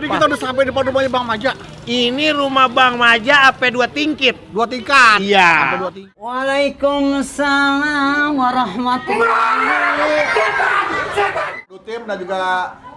Ini kita udah sampai depan rumahnya Bang Maja. Ini rumah Bang Maja apa dua tingkit? Dua tingkat. Iya. Sampai dua tingkat. Waalaikumsalam warahmatullahi wabarakatuh. Dutim dan juga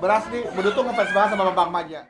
Beras nih, Bedu tuh ngefans banget sama Bang Maja.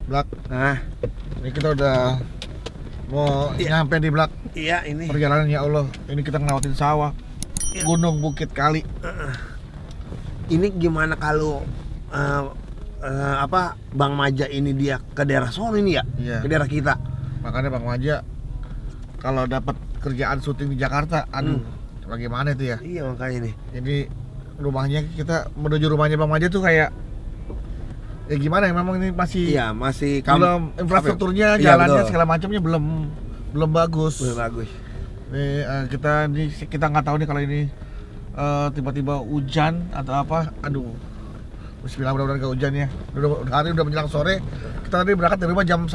Blak, Nah, ini kita udah mau nyampe di Blak. iya ini. Perjalanan ya Allah, ini kita ngelewatin sawah, gunung, bukit, kali. Ini gimana kalau Bang Maja ini dia ke daerah sono ini ya? Iya. Ke daerah kita. Makanya Bang Maja kalau dapat kerjaan syuting di Jakarta, aduh, bagaimana itu ya? Iya makanya nih. Jadi rumahnya, kita menuju rumahnya Bang Maja tuh kayak ya gimana ya, memang ini masih Iya, masih belum infrastrukturnya, Iya, jalannya betul. segala macamnya belum bagus. Belum bagus. Kita nggak tahu nih kalau ini tiba-tiba hujan atau apa. Aduh, bismillah, mudah-mudahan nggak hujan ya. Hari udah menjelang sore. Kita tadi berangkat dari rumah jam 1.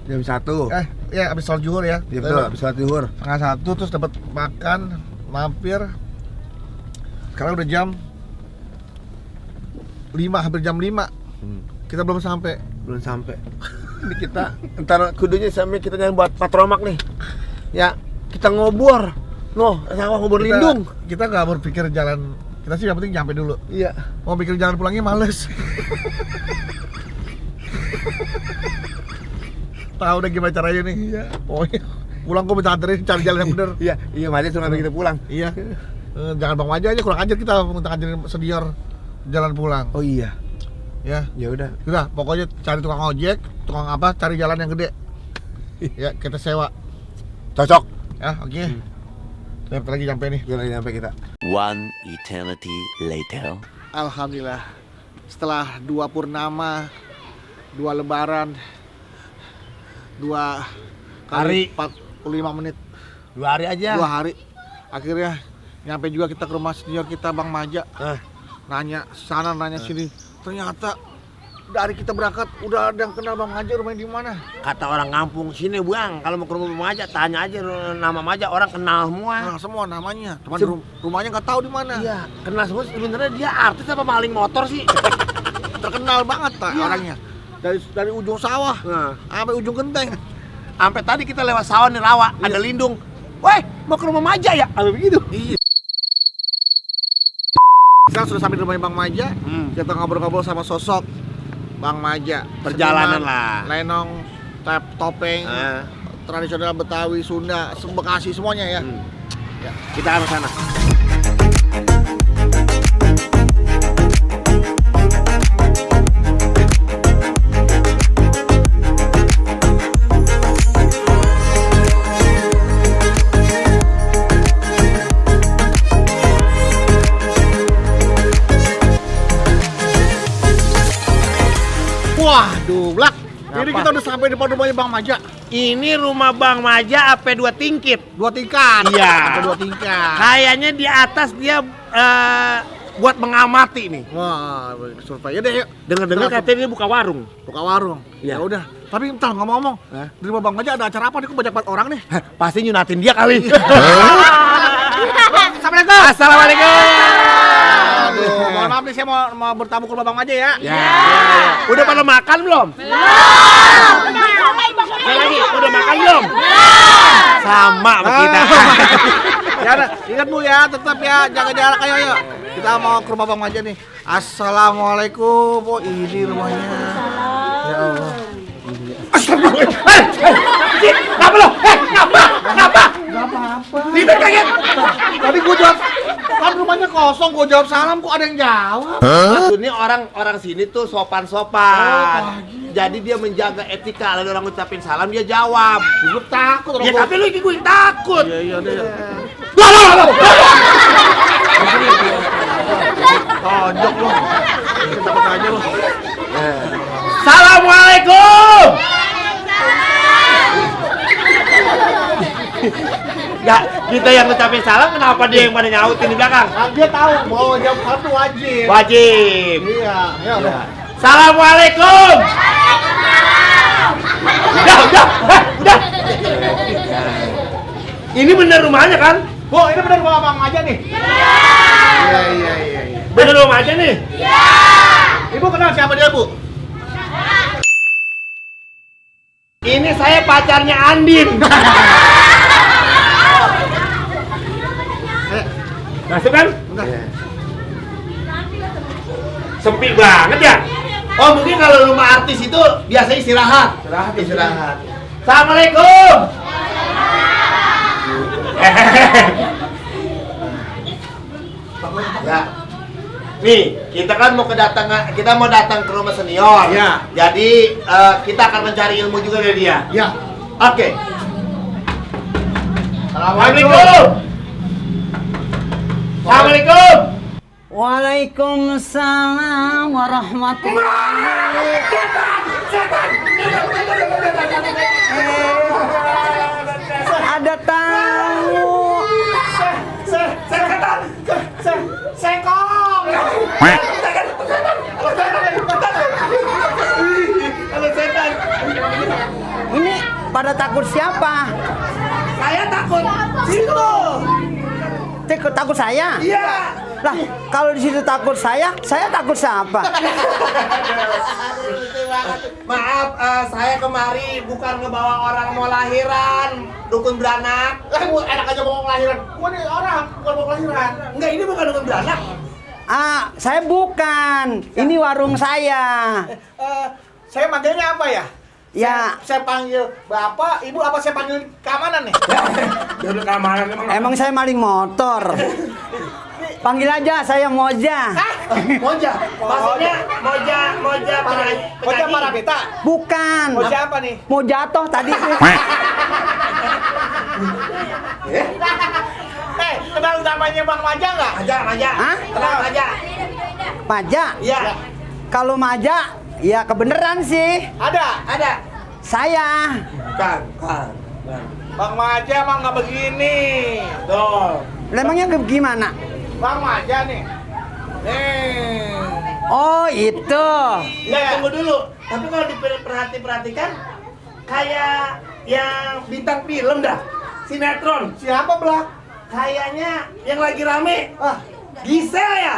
Jam 1. Ya habis sholat zuhur ya. Iya betul, habis sholat zuhur. Setengah 1 terus dapat makan, mampir. Sekarang udah jam 5, hampir jam 5. Kita belum sampai. Belum sampai. Ini kita ntar kudunya sampai kita nyari buat patromak nih. Ya, kita ngobor. Noh, sawah ngobor lindung. Kita nggak berpikir jalan. Kita sih yang penting nyampe dulu. Iya. Mau pikir jalan pulangnya males. Tahu udah gimana caranya nih? Iya. Pokoknya pulang kok minta anterin, cari jalan yang bener. Iya, iya Maja suruh nganter kita pulang. Iya. Jangan Bang Maja aja, kurang ajar kita minta anterin senior jalan pulang. Oh iya. Ya. Ya udah. Udah, pokoknya cari tukang ojek, tukang apa, cari jalan yang gede. Ya, kita sewa. Cocok. Ya, oke. Bentar lagi nyampe nih. Gimana nyampe kita? One eternity later. Alhamdulillah. Setelah 2 purnama, 2 lebaran, 2 Hari. kali 45 menit, 2 hari aja. 2 hari. Akhirnya nyampe juga kita ke rumah senior kita Bang Maja. Nanya sana, nanya sini. Ternyata dari kita berangkat udah ada yang kenal Bang Maja rumahnya di mana. Kata orang kampung sini, Bang, kalau mau ke rumah Bang Maja tanya aja nama Maja, orang kenal semua. Nah, semua namanya. Cuman rumahnya nggak tahu di mana. Iya, kenal semua. Sebenarnya dia artis apa maling motor sih? Terkenal banget Iya. orangnya. Dari ujung sawah sampai ujung genteng. Sampai tadi kita lewat sawah nih rawa, ada lindung. Woi, mau ke rumah Maja ya? Apa begitu? Iya. Sekarang sudah sampai di rumahnya Bang Maja. Kita ngobrol-ngobrol sama sosok Bang Maja. Perjalanan Seniman, lah. Lenong, topeng, tradisional Betawi, Sunda, Bekasi semuanya ya. Ya, kita arah sana. Waduh, Blak. Ini kita udah sampai depan rumahnya Bang Maja. Ini rumah Bang Maja apa dua tingkit? 2 tingkat. Iya. Sampai 2 tingkat. Kayaknya di atas dia buat mengamati nih. Wah, survei. Ya deh, yuk. Dengar-dengar Kita katanya dia buka warung. buka warung. Iya. Ya udah. Tapi entar ngomong-ngomong, di rumah Bang Maja ada acara apa nih? Kok banyak banget orang nih? Pasti nyunatin dia kali. Assalamualaikum. Assalamualaikum. Aduh, mohon maaf nih, saya mau bertamu ke rumah Bang Maja ya. Ya. Udah pada makan belum? Sekali lagi, udah makan belum? Sama sama kita. Ya udah, ingat Bu ya, tetap ya jaga jarak, ayo. Kita mau ke rumah Bang Maja nih. Assalamualaikum. Oh, ini rumahnya. Ya Allah. Kenapa lo? Kenapa? Gak apa-apa. Ribet kaget. Tadi gua jawab Kan rumahnya kosong, gua jawab salam kok ada yang jawab. Maksudnya orang sini tuh sopan-sopan. Jadi dia menjaga etika. Lalu orang ngucapin salam dia jawab. Gua takut Ya tapi lu gue takut. Iya deh. Tonjok lu. Takut aja lu. Assalamualaikum. Ya, kita yang ngucapin salam kenapa dia yang pada nyautin di belakang? Nah, dia tahu bahwa jawab salam itu wajib. Wajib. Iya, ya udah. Assalamualaikum. Udah. Ini bener rumahnya kan? Bu, ini benar rumah Bang aja nih. Iya. Bener rumah aja nih? Ibu kenal siapa dia, Bu? Ini saya pacarnya Andin. Masuk kan? Sepi banget ya? Oh mungkin kalau rumah artis itu biasanya istirahat. Assalamualaikum. Ya. Nih, kita kan mau datang ke rumah senior. Ya. Jadi kita akan mencari ilmu juga dari dia. Ya. Oke. Assalamualaikum. Assalamualaikum. Waalaikumsalam warahmatullahi. Ada tamu. Ini pada takut siapa? Saya takut. Situ. Takut saya? Iya. Lah, kalau di situ takut saya takut siapa? Maaf, saya kemari bukan ngebawa orang mau lahiran, dukun beranak. Bu, enak aja mau lahiran. Gua nih orang, bukan mau lahiran. Enggak, ini bukan dukun beranak. Ah, saya bukan. Ini warung saya. Saya manggilnya apa ya? Ya, Saya panggil Bapak, Ibu apa saya panggil keamanan nih? Duduk keamanan emang saya maling motor. Panggil aja saya Moja. Moja. Maksudnya Moja penyanyi. Moja Parabeta. Bukan. Moja apa nih? Mau jatuh tadi. Kenal namanya Bang Maja nggak? Maja. Hah? Tenang aja. Maja. Iya. Kalau Maja, ya kebenaran sih. Ada. Saya. Kan. Bang Maja emang nggak begini. Tuh. Emangnya gimana? Bang Maja nih. Nih. Oh, itu. Ya, tunggu dulu. Tapi kalau diperhatikan kayak yang bintang film dah. Sinetron. Siapa Blak? Kayaknya yang lagi rame. Ah, Gisel ya?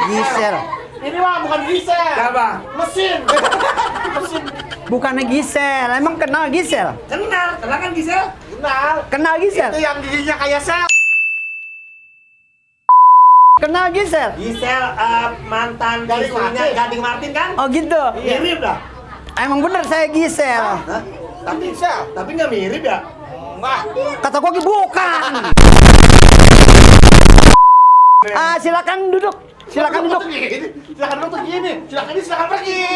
Gisel. ini mah bukan Gisel. Siapa? Mesin. Mesin. Bukannya Gisel. Emang kenal Gisel? Kenal kan Gisel? Kenal. Kenal Gisel? Itu yang giginya kayak sel. Kenal Gisel? Gisel mantan Gading istrinya Martin. Gading Martin kan? Oh gitu. Mirip dah. Emang bener saya Gisel. Hah? Tapi Gisel. tapi nggak mirip ya? Enggak. Kata gua bukan. Silakan duduk. Silakan duduk. Silakan duduk tuh gini. Silakan pergi.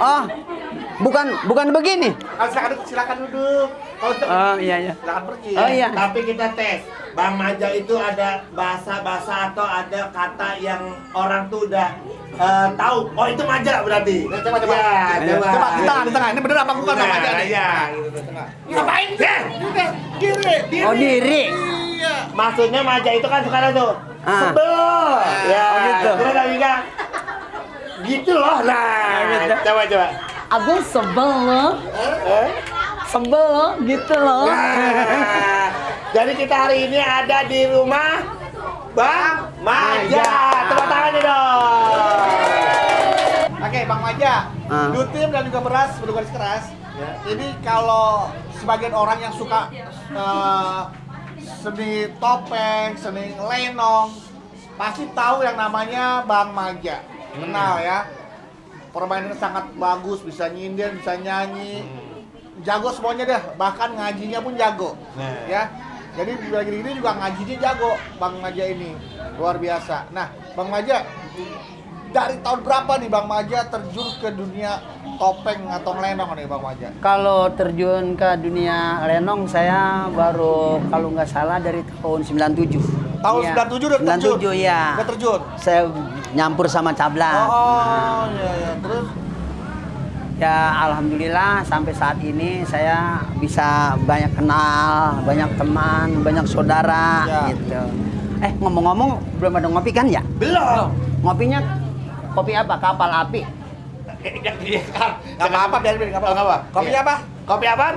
Oh, bukan begini. Silakan duduk. Kalau Oh iya. silakan pergi. Oh iya. Tapi kita tes. Bang Maja itu ada bahasa-bahasa atau ada kata yang orang tuh udah tahu. Oh itu Maja berarti. Ya, coba. Ya, Coba di tengah. Ini bener apa bukan Bang Maja nih? Ya, gitu di tengah. Ngapain? Kiri. Oh diri. Iya. Maksudnya Maja itu kan sekarang tuh sebel. Ya, Oh, gitu. Terus lagi kan gitu loh. Nah, gitu. coba. Aku sebel loh. Sebel loh, gitu loh. Nah, jadi kita hari ini ada di rumah Bang Maja. Tepuk tangan nih dong. Oke, Bang Maja. Dutim dan juga beras bergaris keras. Jadi kalau sebagian orang yang suka seni topeng, seni lenong, pasti tahu yang namanya Bang Maja. Kenal ya. Permainannya sangat bagus, bisa nyindir, bisa nyanyi. Jago semuanya dah, bahkan ngajinya pun jago. Ya. Jadi lagi ini juga ngajinya jago, Bang Maja ini luar biasa. Nah, Bang Maja, dari tahun berapa nih Bang Maja terjun ke dunia topeng atau lenong nih Bang Maja? Kalau terjun ke dunia lenong saya baru kalau nggak salah dari tahun 97. Tahun Iya. 97 udah terjun? 97 ya. Udah terjun? Saya nyampur sama cablang. Oh, iya. Terus? Ya alhamdulillah sampai saat ini saya bisa banyak kenal, banyak teman, banyak saudara Ya. gitu. Ngomong-ngomong belum ada ngopi kan ya? Belum. Ngopinya kopi apa? Kapal api. Gak apa-apa, biarin, gak apa-apa. Kopi apa? Kopi apaan?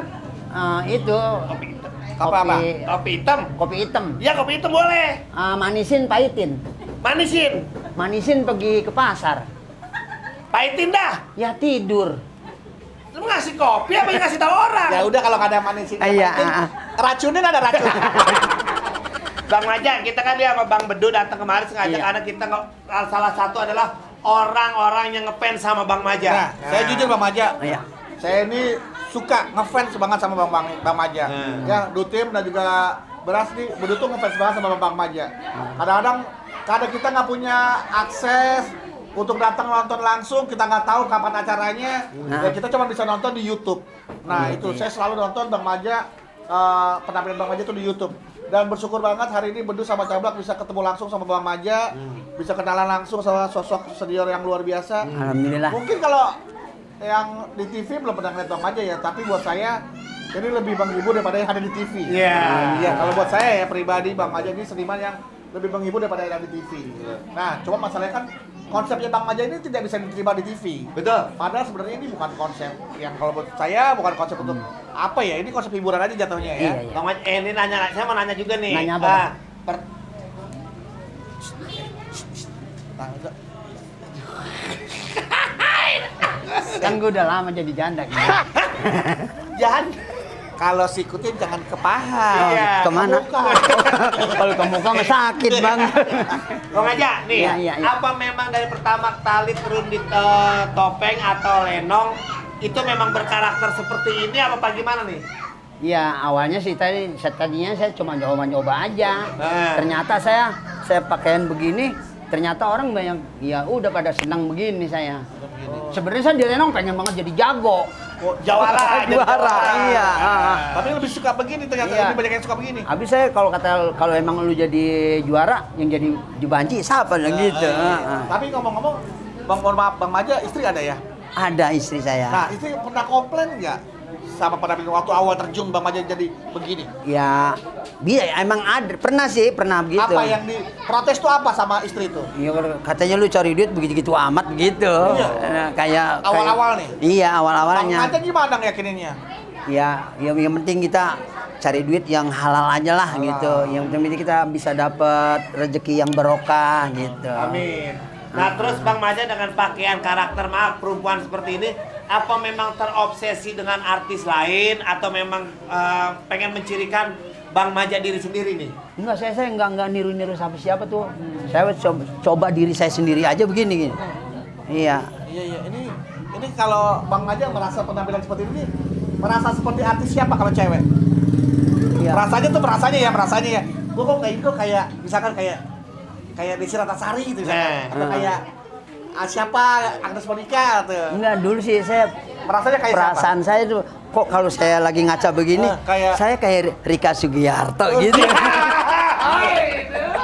Itu Kopi hitam. Kopi apa? Kopi hitam. Kopi hitam. Ya kopi hitam boleh. Manisin, pahitin. Manisin. Manisin pergi ke pasar. Pahitin dah. Ya tidur. Lu ngasih kopi apa yang ngasih tahu orang? Ya udah kalau nggak ada manisin, Iya. racunin ada racun. Bang Maja, kita kan dia sama Bang Bedu datang kemarin sengaja Iya. karena kita salah satu adalah orang-orang yang ngefans sama Bang Maja. Nah, saya jujur Bang Maja. Iya. Saya ini suka ngefans banget sama Bang Maja. Ya, Dutim dan juga Beras nih, Bedu tuh ngefans banget sama Bang Maja. Kadang kita nggak punya akses untuk datang nonton langsung, kita nggak tahu kapan acaranya. Ya kita cuma bisa nonton di YouTube. Nah, itu saya selalu nonton Bang Maja, penampilan Bang Maja tuh di YouTube. Dan bersyukur banget hari ini Bedu sama Cablak bisa ketemu langsung sama Bang Maja, bisa kenalan langsung sama sosok senior yang luar biasa. Alhamdulillah. Mungkin kalau yang di TV belum pernah ngeliat Bang Maja ya, tapi buat saya ini lebih menghibur daripada yang ada di TV. Iya. Iya, kalau buat saya ya pribadi Bang Maja ini seniman yang lebih menghibur daripada yang di TV. Nah, cuma masalahnya kan konsepnya Bang Maja ini tidak bisa diterima di TV. Betul. Padahal sebenarnya ini bukan konsep yang kalau buat saya bukan konsep untuk apa ya, ini konsep hiburan aja jatuhnya ya. Iya. Bang Maja, ini saya mau nanya juga nih. Nanya apa? Nah, enggak. Kan gue udah lama jadi janda gitu. Jangan kalau sikutin jangan ke paha. Iya. Kemana? Ke muka. Kalau ke muka mah sakit bang. Bang Maja, nih, Iya. apa memang dari pertama kali turun di topeng atau lenong itu memang berkarakter seperti ini apa gimana nih? Ya awalnya sih tadinya saya cuma nyoba aja. Nah. Ternyata saya pakaian begini, ternyata orang banyak ya udah pada senang begini saya. Sebenarnya saya di lenong pengen banget jadi jago. Oh, jawara, jadi Juara, iya. Tapi lebih suka begini ternyata, Iya. lebih banyak yang suka begini. Habis saya kalau emang lu jadi juara, yang jadi dibanci siapa lah gitu. Tapi ngomong-ngomong, mohon maaf, Bang Maja istri ada ya? Ada istri saya. Nah, istri pernah komplain nggak sama penampilan waktu awal terjun Bang Maja jadi begini? Ya, emang ada. Pernah begitu. Apa yang diprotes tuh apa sama istri itu? Iya, katanya lu cari duit begitu-gitu amat begitu. Iya. Kayak Awal-awal nih? Iya, Bang awal-awalnya. Maja gimana ngeyakininnya? Ya, yang penting kita cari duit yang halal aja lah Halal. gitu. Yang penting kita bisa dapat rezeki yang barokah gitu. Amin. Nah, terus Bang Maja dengan pakaian karakter perempuan seperti ini, apa memang terobsesi dengan artis lain atau memang pengen mencirikan Bang Maja diri sendiri nih? Enggak, saya enggak niru-niru siapa tuh. Saya coba diri saya sendiri aja begini gini. Iya. Iya, ini kalau Bang Maja merasa penampilan seperti ini, merasa seperti artis siapa kalau cewek? Iya. Merasanya ya. Gue kok kayak itu misalkan kayak Desi Ratnasari gitu misalkan. Atau kayak siapa Agnes Monica tuh. Enggak, dulu sih saya Merasanya kayak perasaan saya tuh kok kalau saya lagi ngaca begini, saya kayak Rika Sugiarto gitu.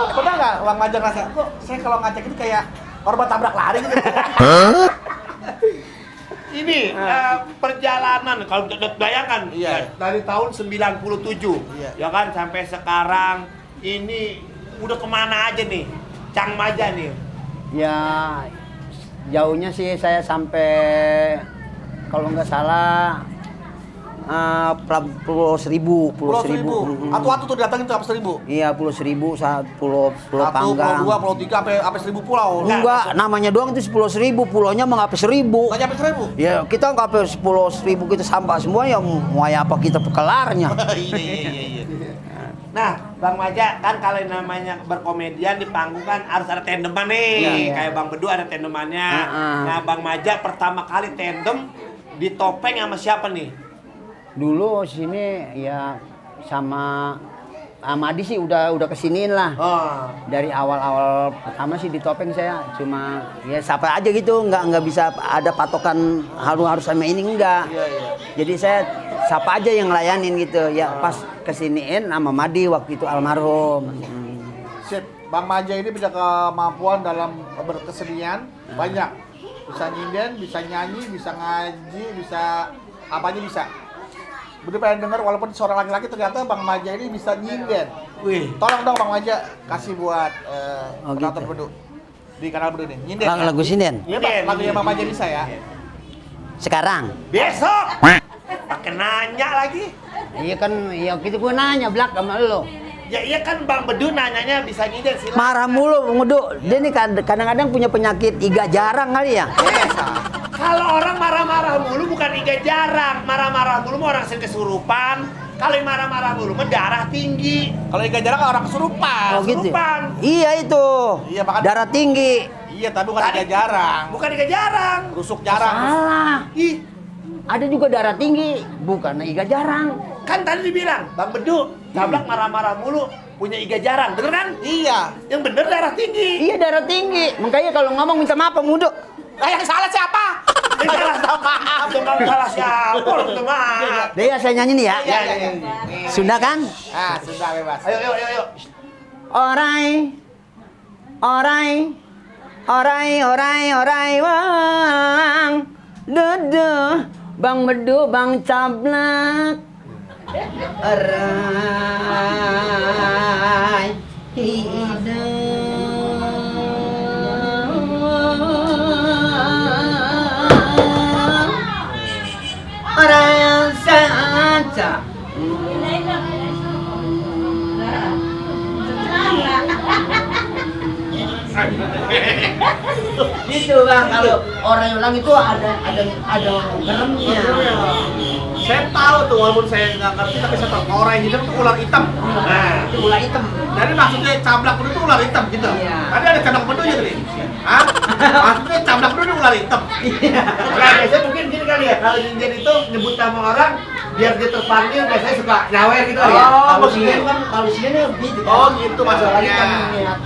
Pernah nggak Bang Maja ngerasa, kok saya kalau ngacak itu kayak korban tabrak lari gitu? Ini perjalanan kalau bayangkan Iya. dari tahun 97 Iya. ya kan sampai sekarang ini udah kemana aja nih Cang Maja nih? Ya jauhnya sih saya sampai kalau nggak salah Pulau Seribu. Atu-atu tuh datangin tuh apa 1.000? Iya, Pulau Seribu, Pulau Panggang. Pulau 2, Pulau 3, sampai 1.000 pulau. Enggak, namanya doang itu Pulau Seribu, pulaunya mah nggak sampai 1.000. Nggak nyampe 1.000? Ya kita nggak sampai Pulau Seribu, kita sampah semua ya mau apa kita pekelarnya. Iya. Nah, Bang Maja kan kalau namanya berkomedian di panggung kan harus ada tandeman nih. Iya. Kayak Bang Bedu ada tandemannya. Nah, Bang Maja pertama kali tandem di topeng sama siapa nih? Dulu sini ya sama Adi sih udah kesiniin lah. Oh. Dari awal-awal pertama sih di topeng saya cuma ya siapa aja gitu, nggak bisa ada patokan harus sama ini enggak. Jadi saya siapa aja yang layanin gitu ya pas kesiniin sama Madi waktu itu almarhum. Sip, Bang Maja ini punya kemampuan dalam berkesenian banyak. Bisa nyinden, bisa nyanyi, bisa ngaji, bisa apa aja bisa. Budi pengen denger walaupun seorang laki-laki ternyata Bang Maja ini bisa nyinden. Wih. Tolong dong Bang Maja kasih buat penonton gitu. Bedu di kanal Bedu nih. Nyinden. Lagu sinden. Iya Bang, lagunya Bang Maja bisa ya. Sekarang. Besok. Pakai nanya lagi. Iya kan, ya gitu gua nanya Blak sama lo. Ya iya kan Bang Bedu nanyanya bisa nyinden silakan. Marah mulu Ngedu. Dia nih kadang-kadang punya penyakit iga jarang kali ya. Kalau orang marah-marah mulu bukan iga jarang. Marah-marah mulu mah orang sering kesurupan. Kalau yang marah-marah mulu mah darah tinggi. Kalau ikan jarang orang kesurupan. Oh gitu. kesurupan. Iya itu. Iya, makanya- Darah tinggi. Iya, tapi bukan ikan jarang. Bukan iga jarang. Rusuk jarang. Salah. Ih, Ada juga darah tinggi, bukan iga jarang. kan tadi dibilang Bang Bedu, Cablak marah-marah mulu punya iga jarang, bener kan? Iya. Yang bener darah tinggi. Iya darah tinggi. Makanya kalau ngomong minta maaf Mudo. Yang salah siapa? Ini salah maaf, jangan salah siapa, minta maaf. Deh ya saya nyanyi nih ya. Iya, iya, iya. Sunda kan? Ah, sudah bebas. Ayo, ayo, ayo, ayo. Orai wang. Dudu, Bang Bedu, Bang Cablak. Orai hidup. Orang yang saja. Gitu Bang, kalau orang ulang itu ada geremnya. Saya tahu tuh walaupun saya nggak ngerti tapi saya tahu kalau orang hitam itu ular hitam. Nah, Itu ular hitam. Jadi maksudnya cablak bedu itu ular hitam gitu. Iya. Tadi ada cablak bedu ya tadi. Hah? Maksudnya cablak bedu ini ular hitam. nah, biasanya mungkin gini kali ya, kalau nyinden itu nyebut nama orang, biar dia terpanggil, biasanya suka nyawer gitu kali ya. Oh, Kalau maksudnya. sini kan kalau sini begitu kan. Oh, gitu maksudnya. Apalagi kan lihat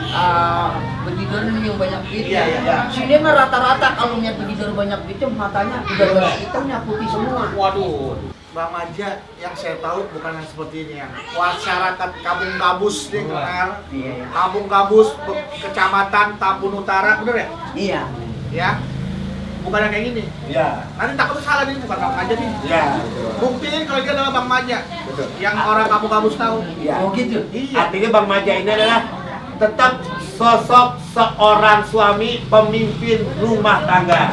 begidor yang banyak gitu. Iya, iya, iya. Sini mah rata-rata kalau lihat begidor banyak gitu matanya udah banyak hitamnya putih semua. Waduh. Bang Maja yang saya tahu bukan yang seperti ini ya. Masyarakat Kampung Gabus nih, kenal. Iya, iya. Kampung Gabus, Kecamatan Tambun Utara, bener ya? Iya. Ya. Bukan yang kayak gini. Iya. Nanti takut salah nih, bukan Bang Maja nih. Iya. Buktiin kalau dia adalah Bang Maja. Betul. Yang orang Kampung Gabus tahu. Iya. Oh gitu. Iya. Artinya Bang Maja ini adalah tetap sosok seorang suami pemimpin rumah tangga.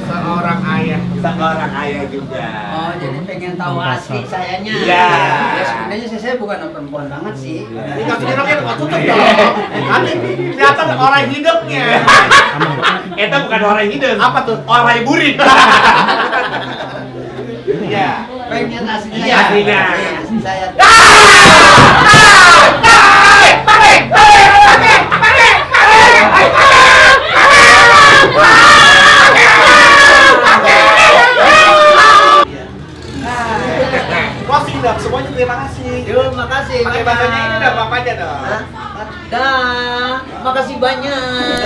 Seorang ayah. Seorang ayah juga. Oh, jadi pengen tahu asli sayanya. Iya. Ya sebenarnya saya bukan perempuan banget sih. Ini kasih diroknya nggak tutup dong. Nanti kelihatan orang hidupnya. Eta bukan orang hidup. Apa tuh? Orang burik. Iya. Pengen aslinya. Iya, aslinya. Asli saya. Closing dong, semuanya terima kasih. Yuk, makasih. Pakai banyak. bahasanya ini udah Bang Maja dong. Dah, makasih banyak.